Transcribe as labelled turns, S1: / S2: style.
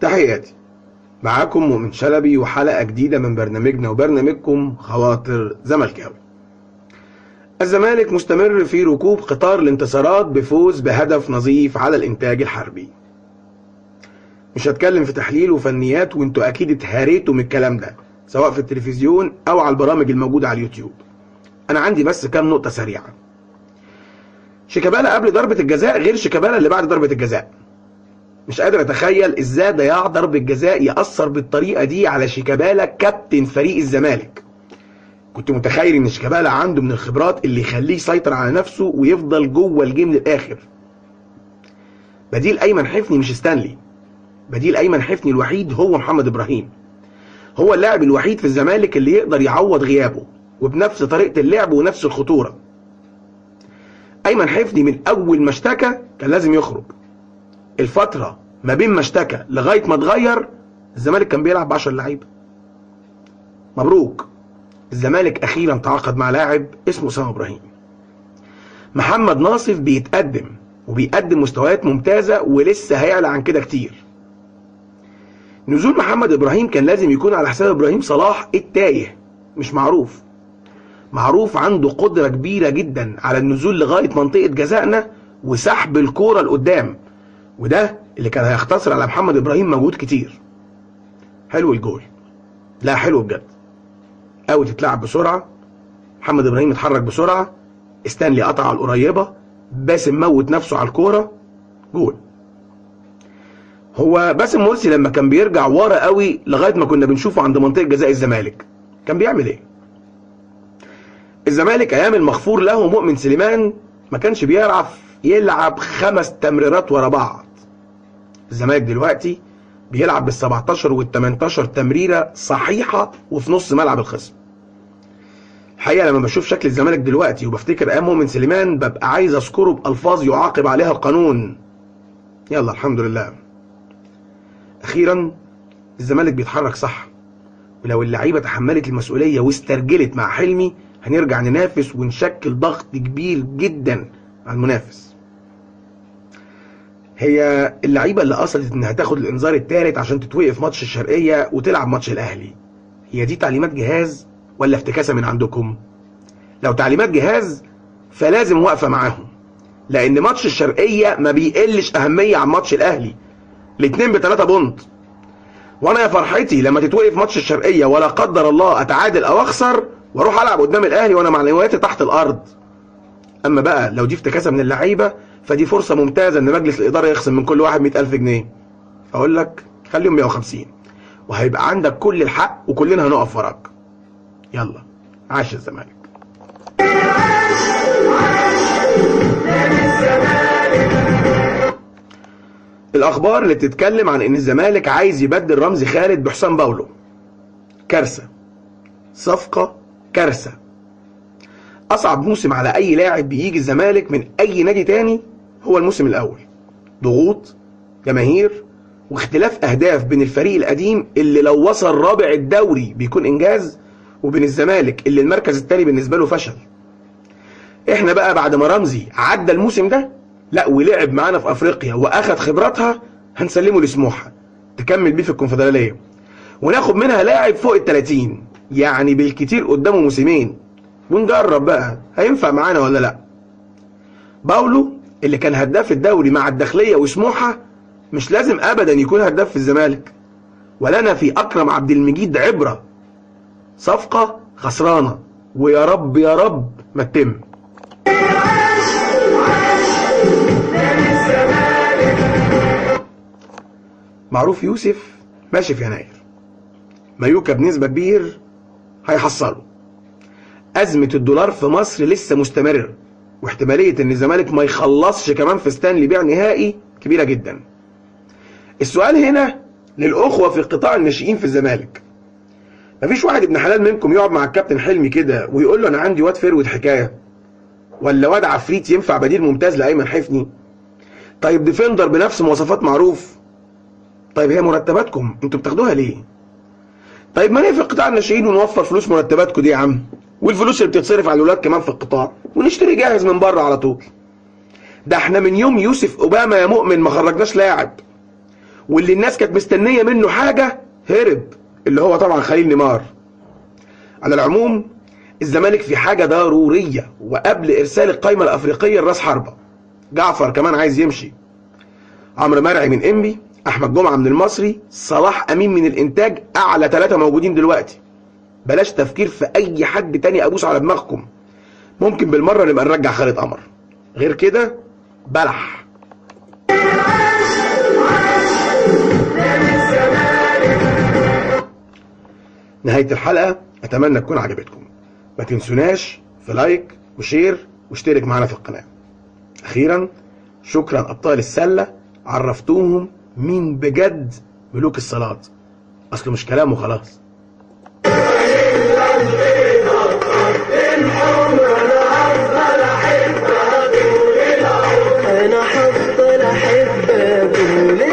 S1: تحياتي، معاكم مؤمن شلبي وحلقة جديدة من برنامجنا وبرنامجكم خواطر زملكاوي. الزمالك مستمر في ركوب قطار الانتصارات بفوز بهدف نظيف على الانتاج الحربي. مش هتكلم في تحليل وفنيات، وانتوا اكيد اتهريتوا من الكلام ده سواء في التلفزيون او على البرامج الموجودة على اليوتيوب. انا عندي بس كام نقطة سريعة. شيكابالا قبل ضربة الجزاء غير شيكابالا اللي بعد ضربة الجزاء. مش قادر اتخيل ازاي ضياع ضربة جزاء يأثر بالطريقة دي على شيكابالا كابتن فريق الزمالك. كنت متخيل ان شيكابالا عنده من الخبرات اللي يخليه يسيطر على نفسه ويفضل جوه ال game للاخر. بديل ايمن حفني مش ستانلي. بديل ايمن حفني الوحيد هو محمد ابراهيم. هو اللاعب الوحيد في الزمالك اللي يقدر يعوض غيابه وبنفس طريقة اللعب ونفس الخطورة. ايمن حفني من اول ما اشتكى كان لازم يخرج. الفترة ما بين ما اشتكى لغاية ما اتغير الزمالك كان بيلعب ب10 لعيبة. مبروك، الزمالك أخيرا تعاقد مع لاعب اسمه أسامة إبراهيم. محمد ناصف بيتقدم وبيقدم مستويات ممتازة ولسه هيعلى عن كده كتير. نزول محمد إبراهيم كان لازم يكون على حساب إبراهيم صلاح التايه، مش معروف. معروف عنده قدرة كبيرة جدا على النزول لغاية منطقة جزائنا وسحب الكورة لقدام، وده اللي كان هيختصر على محمد ابراهيم مجهود كتير. حلو الجول، لا حلو بجد قوي، تتلعب بسرعة، محمد ابراهيم اتحرك بسرعة، ستانلي قطع على القريبة، باسم موت نفسه على الكورة، جول. هو باسم مرسي لما كان بيرجع ورا قوي لغاية ما كنا بنشوفه عند منطقة جزاء الزمالك كان بيعمل ايه؟ الزمالك ايام المغفور له مؤمن سليمان ما كانش بيعرف يلعب 5 تمريرات ورا بعض. الزمالك دلوقتي بيلعب بال17 وال18 تمريره صحيحه وفي نص ملعب الخصم. الحقيقة لما بشوف شكل الزمالك دلوقتي وبفتكر ايام مؤمن سليمان ببقى عايز اذكره بالفاظ يعاقب عليها القانون. يلا الحمد لله، اخيرا الزمالك بيتحرك صح، ولو اللعيبة تحملت المسؤولية واسترجلت مع حلمي هنرجع ننافس ونشكل ضغط كبير جدا على المنافس. هي اللعيبة اللي قصدت انها تاخد الانذار الثالث عشان تتوقف ماتش الشرقية وتلعب ماتش الاهلي، هي دي تعليمات جهاز ولا افتكاسه من عندكم؟ لو تعليمات جهاز فلازم واقفة معاهم، لان ماتش الشرقية ما بيقلش اهمية عن ماتش الاهلي، الاتنين ب3 بونت. وانا يا فرحتي لما تتوقف ماتش الشرقية ولا قدر الله اتعادل او اخسر واروح العب قدام الاهلي وانا معنوياتي تحت الارض. اما بقى لو دي افتكاسه من اللعيبة فدي فرصة ممتازة ان مجلس الادارة يخصم من كل واحد 100,000 جنيه. اقول لك خليهم 150 وهيبقى عندك كل الحق وكلنا هنقف وراك. يلا عاش الزمالك. الاخبار اللي بتتكلم عن ان الزمالك عايز يبدل رمزي خالد بحسام باولو كارثة، صفقة كارثة. اصعب موسم على اي لاعب بيجي الزمالك من اي نادي تاني هو الموسم الاول. ضغوط جماهير واختلاف اهداف بين الفريق القديم اللي لو وصل رابع الدوري بيكون انجاز، وبين الزمالك اللي المركز الثاني بالنسبة له فشل. احنا بقى بعد ما رمزي عدى الموسم ده لا ولعب معانا في افريقيا واخد خبراتها، هنسلمه لسموحه تكمل بيه في الكونفدراليه وناخد منها لاعب فوق ال30، يعني بالكتير قدامه موسمين، ونجرب بقى هينفع معانا ولا لا. باولو اللي كان هداف الدوري مع الداخلية وسموحه مش لازم ابدا يكون هداف في الزمالك، ولنا في اكرم عبد المجيد عبره. صفقة خسرانة ويا رب يا رب ما تتم. معروف يوسف ماشي في يناير، مايوكا بنسبة كبير هيحصله. أزمة الدولار في مصر لسه مستمرة، واحتمالية إن الزمالك ما يخلصش كمان في ستانلي بيع نهائي كبيرة جدا. السؤال هنا للأخوة في قطاع الناشئين في الزمالك، مفيش واحد ابن حلال منكم يقعد مع الكابتن حلمي كده ويقول له أنا عندي واد forward حكاية؟ ولا واد عفريت ينفع بديل ممتاز لايمن حفني؟ طيب defender بنفس مواصفات معروف؟ طيب هي مرتباتكم انتوا بتاخدوها ليه؟ طيب ما نقفل قطاع الناشئين ونوفر فلوس مرتباتكم دي يا عم، والفلوس اللي بتتصرف على الولاد كمان في القطاع، ونشتري جاهز من بره على طول. ده احنا من يوم يوسف اوباما يا مؤمن ما خرجناش لاعب، واللي الناس كانت مستنيه منه حاجة هرب، اللي هو طبعا خليل نيمار. على العموم الزمالك في حاجة ضرورية، وقبل ارسال القايمة الافريقية لراس حربه. جعفر كمان عايز يمشي، عمرو مرعي من انبي، احمد جمعه من المصري، صلاح امين من الانتاج، اعلى 3 موجودين دلوقتي. بلاش تفكير في اي حد تاني، ابوس على دماغكم. ممكن بالمرة نبقى نرجع خالد قمر، غير كده بلح. نهاية الحلقة اتمنى تكون عجبتكم. ما تنسوناش في like و share واشترك معنا في القناة. اخيرا شكرا ابطال السلة، عرفتوهم مين بجد ملوك الصلاة، اصله مش كلام وخلاص.
S2: انا هفضل احبك.